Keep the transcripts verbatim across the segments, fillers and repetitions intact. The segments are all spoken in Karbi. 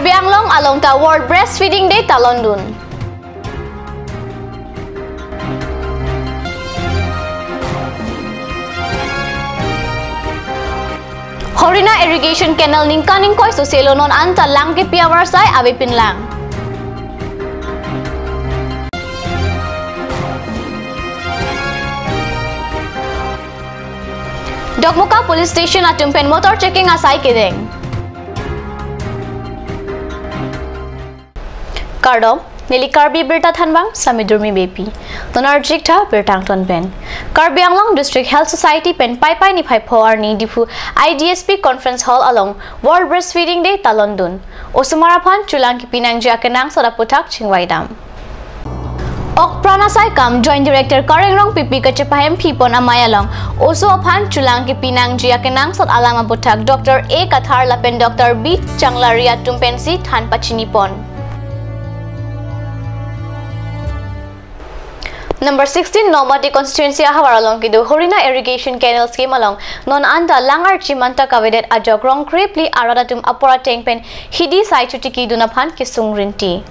Karbi Anglong along ta World Breastfeeding Day talondun. Horina Irrigation Canal ningkan ingkoi soselo non anta lang kepi avarsai avepinlang. Dokmoka Police Station atum pen motor checking asai kedeng. Kardom, neli Karbi Birta thanbang Sami Durmi Beypi. Non arjik tha birta angton pen. Karbi Anglong District Health Society pen Paipai niphai pho arni Diphu I D S P Conference Hall along World Breastfeeding Day talondun. Osomar aphan chulang kepi nangji akenangsot aputhak chingvaidam. Okpran asai kam Joint Director Kareng Rongpipi kachepahemphi pon amei along oso aphan chulang kepi nangji akenangsot alam aputhak Doctor A Kathar lapen Doctor B Changlari atum pensi than pachini pon. Number sixteen Nomati constituency ahavar along kedo Horina Irrigation Canal Scheme along non anta lang archimanta kavedet ajok rong krepli arat atum apor ateng pen hidi sai chotiki dun aphan kesung rinti.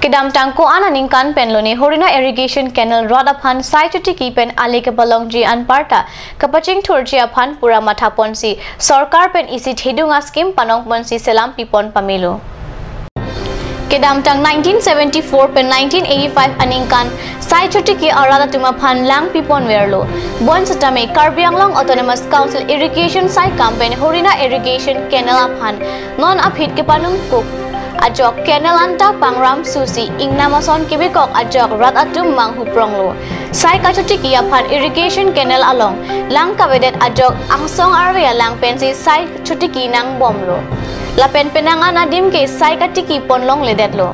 Kedamtang ko-an aningkan pen lone Horina Irrigation Canal rat aphan sai chotiki pen ale kepalongji anparta kapachingthurji aphan pura matha ponsi sorkar pen isi thedung a-scheme panong ponsi selam pipon pamelo. Kedamtang nineteen seventy-four pen nineteen eighty-five aningkan sai chotiki arat atum aphan lang pipon verlo. Bonsitame Karbi Anglong Autonomous Council Irrigation Saikam pen Horina Irrigation Canal aphan non aphi kepanungkuk ajok canal anta pangram susi ingnam ason kebikok ajok rat atum manghupronglo. Sai kachotiki aphan irrigation canal along lang kavedet ajok angsong arve alang pensi sai chotiki nangbomlo. Lapen penang an adim ke sai katiki pon longledetlo.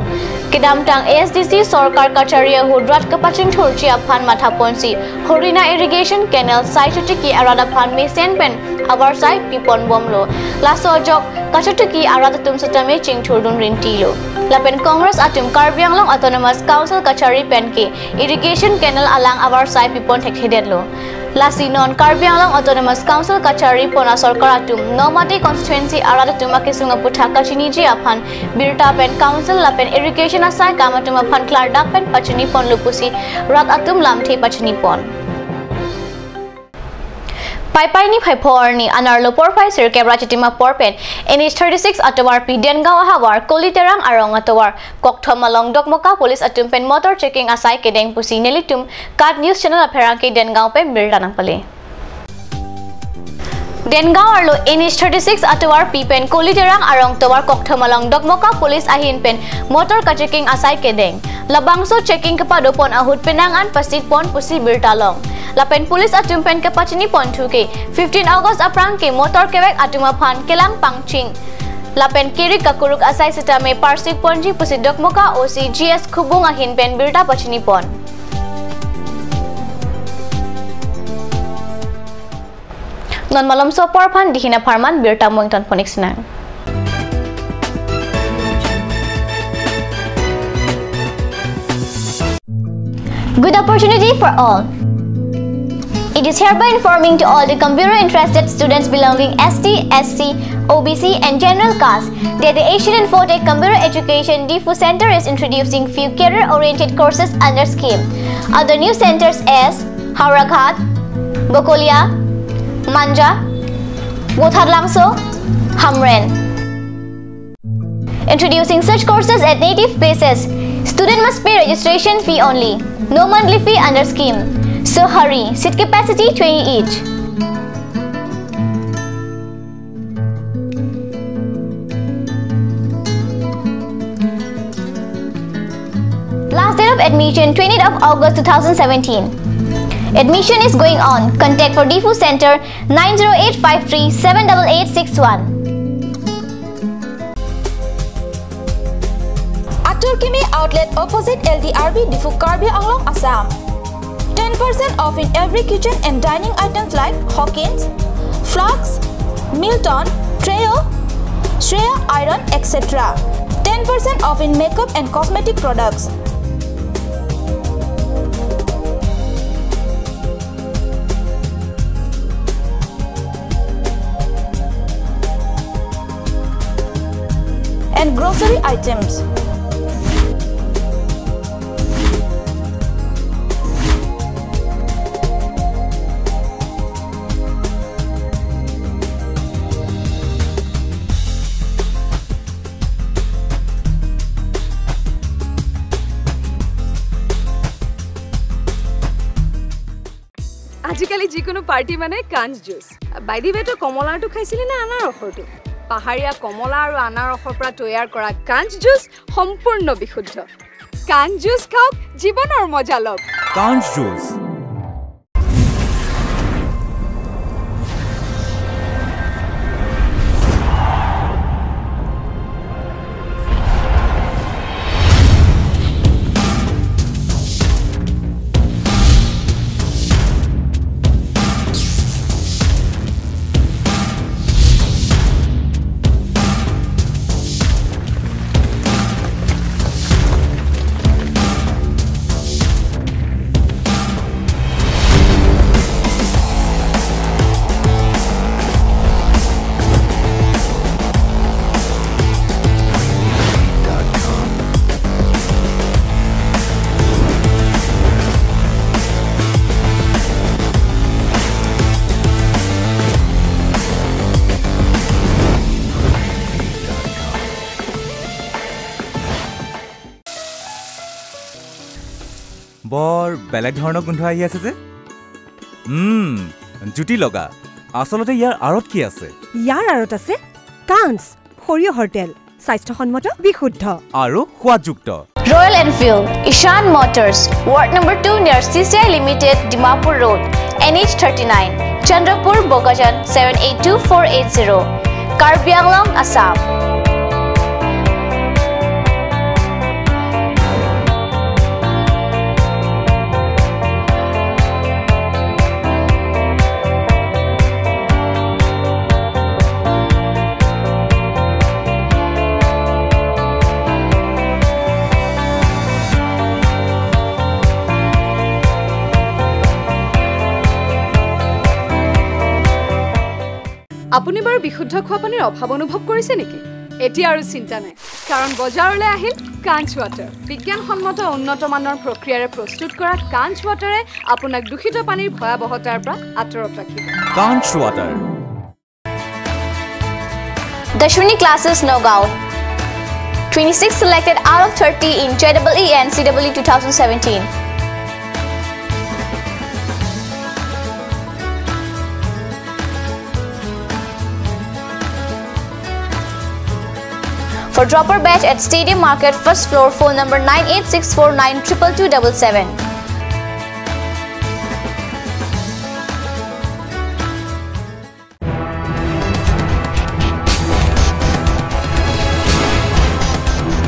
Kedamtang A S D C sorkar kachari ahut rat kapachingthurji aphan matha ponsi Horina Irrigation Canal sai chotiki arat aphan mesen pen avarsai pipon bomlo. Laso ajok kachotiki arat atum sitame chingthurdun rintilo. Lapen Congress atum Karbi Anglong Autonomous Council kachari pen ke irrigation canal alang avarsai pipon thekthedetlo. Lasi non Karbi Anglong Autonomous Council kachari pon asorkar atum Nomati constituency arat atum akesung aputhak kachiniji aphan birta pen council lapen irrigation asai kam atum aphan klardak pen pachini ponlo pusi rat atum lamthe pachini pon. Paipai niphai pho arni anerlo porphai sirkep ra chitim apor pen N H thirty-six atovarpi Dengaon ahavar Koli Terang arong atovar kokthom along Dokmoka police atum pen motor checking asai kedeng pusi nelitum KAT News Channel apherangke Dengaon pen birta nangpale. Dengaon arlo N H thirty-six atovarpi pen Koli Terang arong tovar kokthom along Dokmoka police ahin pen motor kachecking asai kedeng. Labangso checking kepado pon ahut penang an pasik pon pusi birta long. Lapen police atum pen kapachini ponthu ke fifteen August aphrang ke motor kevek atum aphan kelang pangching lapen kerik kakuruk asai sitame parsik ponji pusi Dokmoka O C G S Khubung ahin pen birta pachini pon. Non malomso apor aphan dihin apharman birta mo ington pon-ik sinang. Good opportunity for all. It is hereby informing to all the computer interested students belonging S T, S C, O B C and general caste that the Asian Infotech Computer Education Diphu Center is introducing few career-oriented courses under scheme. Other new centers as Howraghat, Bokolia, Manja, Vothatlangso, Hamren. Introducing such courses at native places. Student must pay registration fee only. No monthly fee under scheme. So hurry, seat capacity twenty each. Last date of admission, twentieth of August two thousand seventeen. Admission is going on. Contact for Diphu Center nine zero eight five three seven double eight six one. Atur Kimi Outlet opposite L D R B Diphu, Karbi Anglong, Assam. Ten percent off in every kitchen and dining items like Hawkins, flasks, Milton, Treo, Shreya iron, et cetera. Ten percent off in makeup and cosmetic products. And grow Grocery items. আজিকালি যিকোনো পাৰ্টি মানে কাঞ্চ juice. By the ৱে, তই কমলাৰটো খাইছিলি নে আনাৰসৰটো? পাহাৰীয়া কমলা আৰু আনাৰসৰ পৰা তৈয়াৰ কৰা কাঞ্চ জুচ সম্পূৰ্ণ বিশুদ্ধ। কাঞ্চ জুচ খাওক, জীৱনৰ মজা লওক। কাঞ্চ জুচ। বৰ বেলেগ ধৰণৰ গোন্ধ আহি আছে যে। উম, জুতি লগা। আচলতে ইয়াৰ আঁৰত কি আছে? ইয়াৰ আঁৰত আছে কাঞ্চ, সৰিয়হৰ তেল, স্বাস্থ্যসন্মত, বিশুদ্ধ আৰু সোৱাদযুক্ত। Royal Enfield, Ishan Motors, Ward number two near C C I Limited, Dimapur Road, N H thirty-nine, Chandrapur, Bokajan, seven eight two four eight zero, Karbi Anglong, Assam. আপুনি বাৰু বিশুদ্ধ খোৱা পানীৰ অভাৱ অনুভৱ কৰিছে নেকি? এতিয়া আৰু চিন্তা নাই, কাৰণ বজাৰলৈ আহিল কাঞ্চ ৱাটাৰ। বিজ্ঞানসন্মত উন্নত মানৰ প্ৰক্ৰিয়াৰে প্ৰস্তুত কৰা কাঞ্চ ৱাটাৰে আপোনাক দূষিত পানীৰ ভয়াৱহতাৰ পৰা আঁতৰত ৰাখিব। কাঞ্চ water. Dashwini Classes, Nagaon. Twenty-six selected out of thirty in J E E and C E E two thousand seventeen. For dropper batch at Stadium Market, first floor, phone number nine eight six four nine triple two double seven.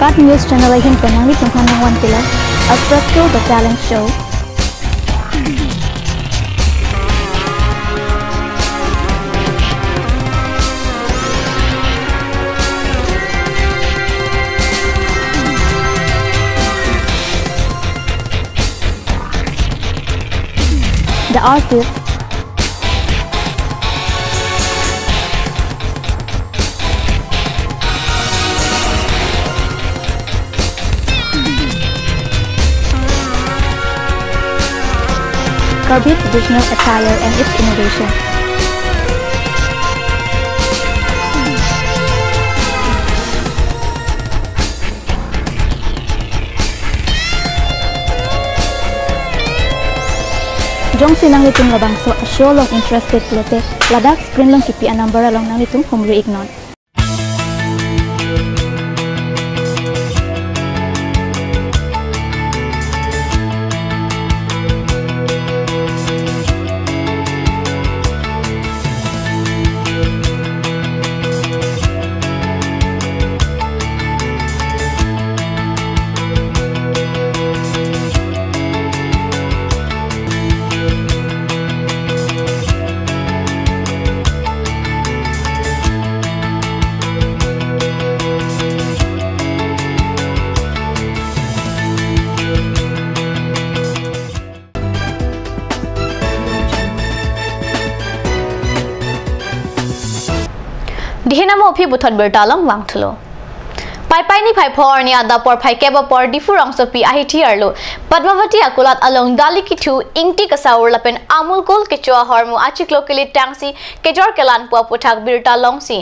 KAT News Channel ahin pen nanglitum aphan nangvan pilo Astro Tour The Talent Show. The Artist. Karbi traditional attire and its innovation. Jongsi nanglitum labangso a-show along interested pulote, ladak screen along kipi a-number along nanglitum humri iknon. Dihenamo aphi puthot birta along vangthulo. Paipai niphai pho arni adap porphai kep apor Diphu rongsopi ahithi arlo Padmavati akulat along dali kethu Ingti Kasaur lapen Amul Cold kecho ahormu achiklo kelitangsi kejor kelan pu aputhak birta longsi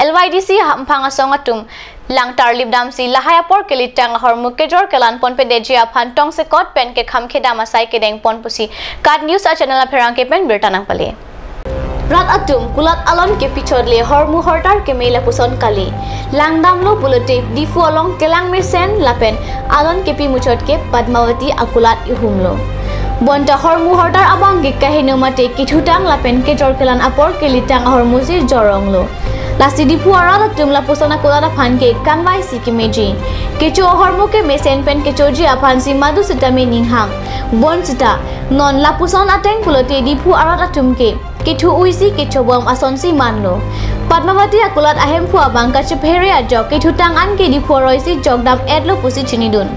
L Y D C hamphang asong atum lang tarlip damsi lahai apor kelitang ahormu kejor kelan ponpedetji aphan tongsekot pen kekham khedam asai kedeng pon pusi KAT News a channel apherangke pen birta nangpale. Rat atum kulat alon kepi chotle hormu hortar keme lapuson kali. Langdamlo pulote Diphu along kelang mesen lapen alon kepi muchot ke Padmavati akulat ihumlo. Bonta hormu hortar abang ke kaheno mate kethutang lapen kejor kelan apor kelitang ahormu si joronglo. Lasi Diphu arat atum lapuson akulat aphan ke kanvai si kemeji. Kecho ahormu ke mesen pen kechoji aphan si madu sitame ninghang. Bonsita non lapuson ateng pulote Diphu arat atum ke kethu uisi kechobom asonsi manlo. Padmavati akulat ahemphu abang kachephere ajok kethutang an ke Diphu aroisi jokdam etlo pusi chinidun.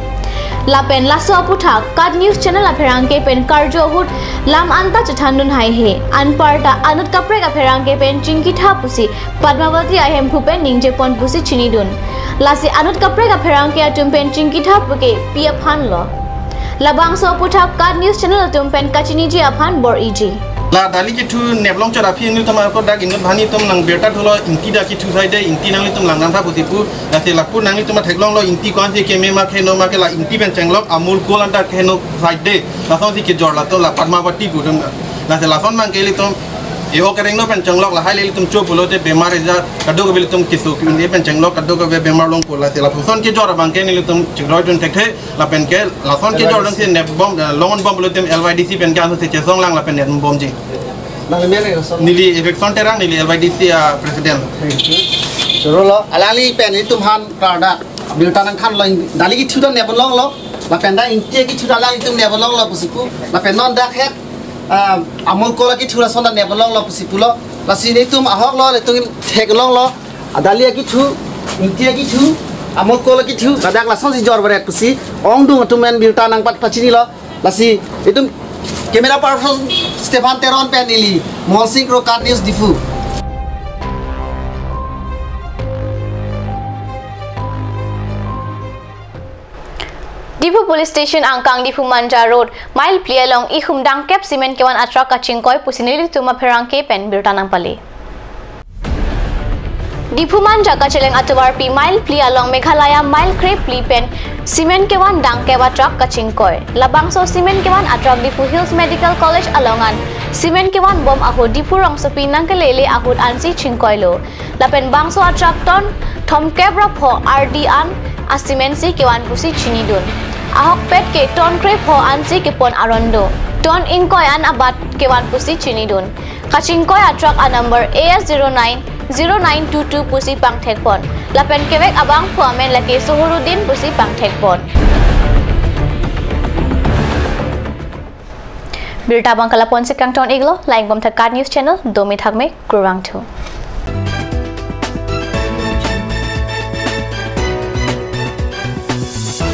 Lapen laso aputhak KAT News channel apherangke pen karju ahut lam anta chethandun haihe. Anparta anut kaprek apherangke pen chingkitha pusi Padmavati ahemphu pen ningje pon pusi chinidun. Lasi anut kaprek apherangke atum pen chingkitha puke pi aphanlo. Labangso aputhak KAT News channel atum pen kachiniji aphan bor-iji. La dali kethu neplong chot aphi nelitum ako dak inut bhani atum nang birta thulo Ingti dak kethu saide Ingti nanglitum langdamtha pusi pu. Lasi lapu nanglitum theklonglo Ingti ko-ansi keme ma keheno ma ke la Ingti pen chenglok Amul Cold anta keheno saide. Lasonsi kejor latum la Padmavati pu atum. Lasi lason abang ke ilitum e-o kerengno pen chenglok lahai le ilitum cho pulote bemar eja kadokave ilitum keso ki-un-e pen chenglok kadokave bemar longpo lasi lapuson kejor abang ke nelitum chikroidun thekthe. Lapen ke lason kejor dang si nepbom, eh, longonbom pulote L Y D C pen ke ansi chesong lang lapen nepbomji. Nang mene lason. Neli Evickson Terang, neli L Y D C a president. Thank you. Chorolo. Alangli pen itum aphan karda birta nangthanlo dali kethu ta neplonglo. Lapen dak Ingti kethu ta alanglitum neplonglo pusi pu. Lapen non dak het, ah, Amul Cold kethu lason ta neplonglo pusi pulo. Lasi nelitum ahoklo, nelitum theklonglo. Adali akethu, Ingti akethu, Amul Cold akethu, ladak lasonsi jor beret pusi, ongdung atum pen birta nangpat pachinilo. Lasi itum camera person Stephen Teron pen neli, Mohol Sing Kro, KAT News Diphu. Diphu Police Station angkang Diphu Manja Road, mile phli along ihum dangkep cement kevan atruck kachingkoi pusi nelitum apherangke pen birta nangpale. Diphu Manja kacheleng atovarpi mile phli along Meghalaya mile kre phli pen cement kevan dangkep atruck kachingkoi. Labangso cement kevan atruck Diphu Hills Medical College along an cement kevan bom ahut Diphu rongsopi nangkelele ahut ansi chingkoilo. Lapen bangso atruck ton thomkep ra pho ardi an a cement si kevan pusi chinidun. Ahokpet ke ton kre pho ansi kepon aron do. Ton ingkoi an abat kevan pusi chinidun. Kachingkoi atruck a number A S zero nine zero nine two two pusi pangthekpon. Lapen kevek abangphu amen lake Sohorudin pusi pangthekpon. Birta abang ke lapu-ansi kangton-iklo, langdam tha KAT News Channel, domi thakme, kurvangthu.